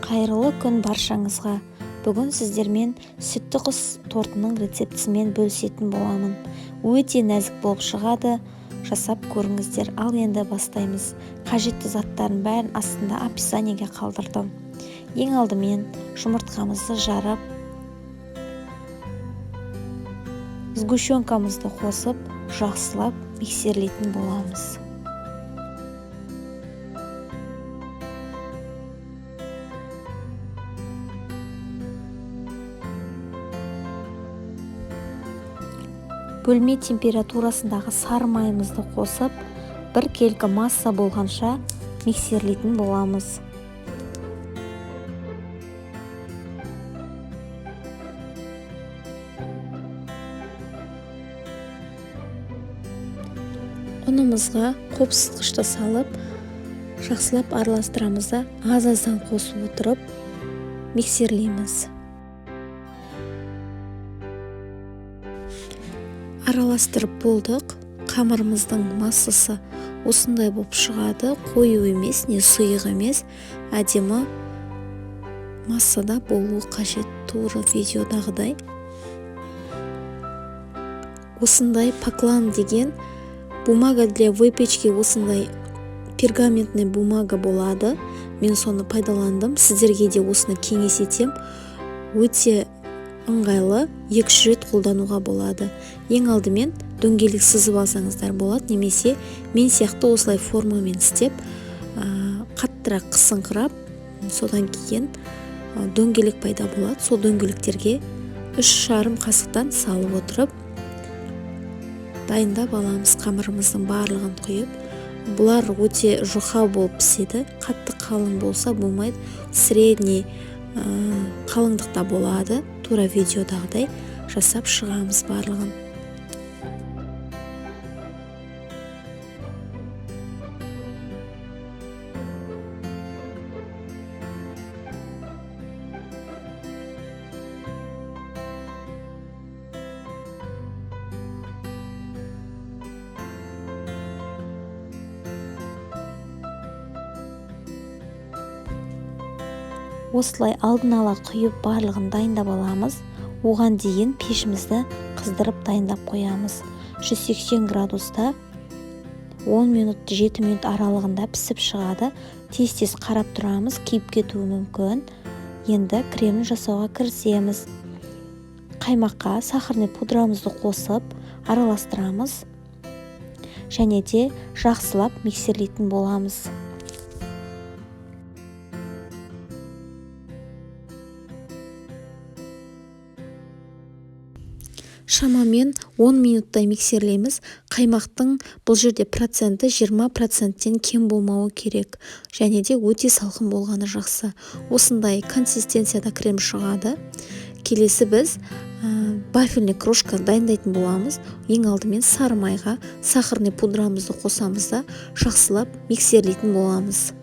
Қайырлы күн баршаңызға. Бүгін сіздермен сүтті құс тортының рецептісімен бөлісетін боламын. Өте нәзік болып шығады, жасап көріңіздер. Ал енді бастаймыз. Қажетті заттардың бәрін астында описаниеге қалдырдым. Ең алдымен жұмыртқамызды жарып, сгущенкамызды қосып, жақсылап миксерлейтін боламыз. Бөлме температурасындағы сары майымызды қосып, бір келкі масса болғанша миксерлейтін боламыз. Ұнымызға қопсытқышты салып, жақсылап араластырамыз да, аз-аздан қосып отырып миксерлейміз. Араластырып болдық. Қамырымыздың массасы осындай болып шығады. Қою емес, не сұйық емес, әдемі массада болуы қажет, тура видеодағыдай. Осындай паклан деген бумага для выпечки, осындай пергаментный бумага болады. Мен соны пайдаландым. Сіздерге де осыны кеңес етем. Өте ыңғайлы, 2-3 рет қолдануға болады. Ең алдымен дөңгелек сызып алсаңыздар болады, немесе мен сияқты осылай формамен істеп, қаттырақ қысыңқырап, содан кейін дөңгелек пайда болады. Сол дөңгелектерге 3,5 қасықтан салып отырып дайындап аламыз. Қамырымыздың барлығын құйып, бұлар өте жұқа болып піседі. Қатты қалың болса болмайды, средний қалыңдықта болады. Тура видеодағыдай жасап шығамыз барлығын. Осылай алдын ала құйып барлығын дайындап аламыз. Оған дейін пешімізді қыздырып дайындап қоямыз. 180 градуста 10 минут, 7 минут аралығында пісіп шығады. Тез-тез қарап тұрамыз, күйіп кетуі мүмкін. Енді кремін жасауға кірісеміз. Қаймаққа сахарный пудрамызды қосып араластырамыз. Және де жақсылап миксерлейтін боламыз. Шамамен 10 минуттай миксерлейміз. Қаймақтың бұл жерде проценті 20%-тен кем болмауы керек. Және де өте салқын болғаны жақсы. Осындай консистенцияда крем шығады. Келесі біз вафельный крошка дайындайтын боламыз. Ең алдымен сары майға сахарный пудрамызды қосамыз да, жақсылап миксерлейтін боламыз.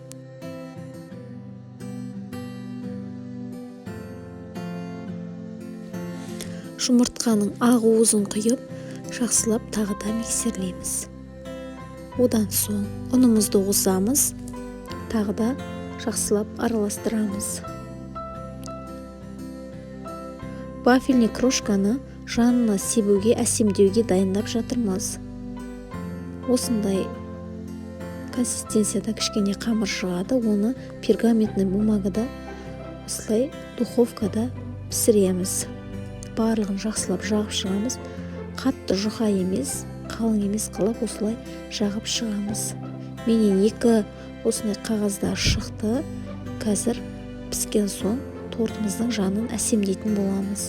Жұмыртқаның ақ уызын құйып, жақсылап тағы да миксерлейміз. Одан соң ұнымызды қосамыз, тағы да жақсылап араластырамыз. Вафельный крошканы жанына себуге, әсемдеуге дайындап жатырмыз. Осындай консистенцияда кішкене қамыр шығады. Оны пергаментный бумагада осылай духовкада пісіреміз. Барлығын жақсылап жағып шығамыз. Қатты жұқа емес, қалың емес қылып осылай жағып шығамыз. Менен 2 осындай қағаздар шықты. Қазір піскен соң тортымыздың жанын әсемдейтін боламыз.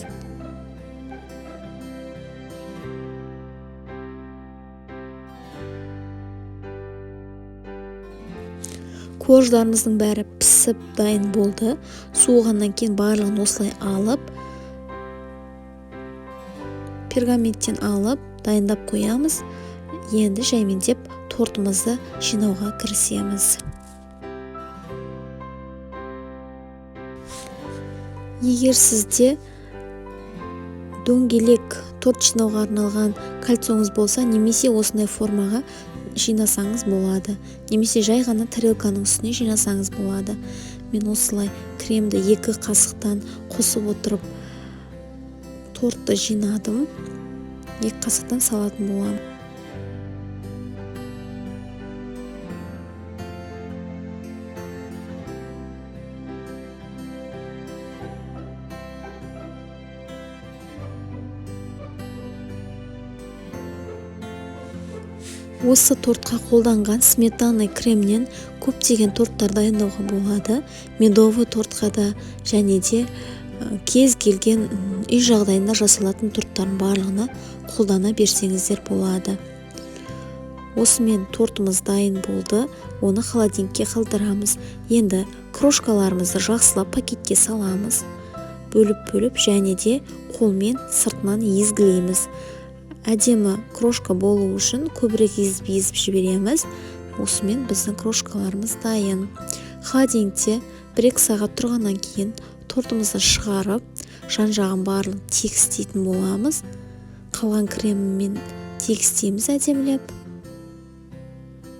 Корждарымыздың бәрі пісіп дайын болды. Суығаннан кейін барлығын осылай алып, пергаменттен алып дайындап қоямыз. Енді жаймендеп тортымызды жинауға кірісеміз. Егер сізде дөңгелек торт жинауға арналған кольцоңыз болса, немесе осындай формаға Жинасаңыз болады немесе жай ғана тарелканың үстіне жинасаңыз болады. Мен осылай кремді 2 қасықтан қосып отырып тортты жинадым. 2 қасықтан салатын боламын. Осы тортқа қолданған сметана кремнен көптеген торттар дайындауға болады. Медовый тортқа да және де кез келген үй жағдайында жасалатын торттардың барлығына қолдана берсеңіздер болады. Осымен тортымыз дайын болды. Оны холодильникке қалдырамыз. Енді крошкаларымызды жақсылап пакетке саламыз. Бөліп-бөліп және де қолмен сыртынан езгілейміз. Әдемі крошка болу үшін көбірек езіп-езіп жібереміз. Осымен біздің крошкаларымыз дайын. Холодильникте 1-2 сағат тұрғаннан кейін тортымызды шығарып, жан-жағын барлығын тегістейтін боламыз. Қалған креммен тегістейміз әдемілеп.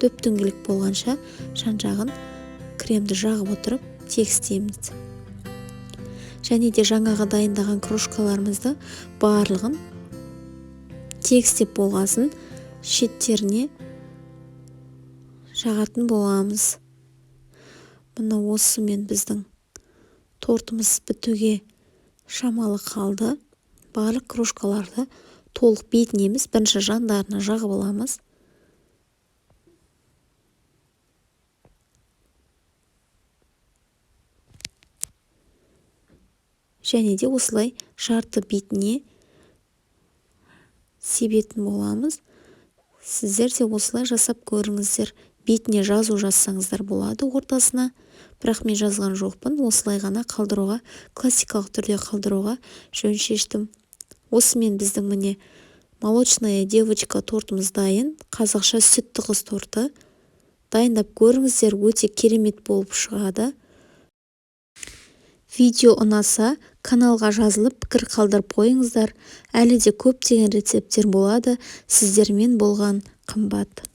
Дөп-дөңгелек болғанша жан-жағын кремді жағып отырып тегістейміз. Және де жаңағы дайындаған крошкаларымызды барлығын тегістеп болғасын шеттеріне жағатын боламыз. Мына осымен біздің тортымыз бітуге шамалы қалды. Барлық крошкаларды толық бетіне емес, бірінші жандарына жағып аламыз. Және де осылай жарты бетіне себетін боламыз. Сіздер де осылай жасап көріңіздер. Бетіне жазу жазсаңыздар болады ортасына. Бірақ мен жазған жоқпын. Осылай ғана қалдыруға, классикалық түрде қалдыруға жөн шештім. Осымен біздің міне молочная девочка тортымыз дайын. Қазақша сүтті қыз торты. Дайындап көріңіздер, өте керемет болып шығады. Видео ұнаса, каналға жазылып, пікір қалдырып қойыңыздар. Әлі де көптеген рецепттер болады. Сіздермен болған Қымбат.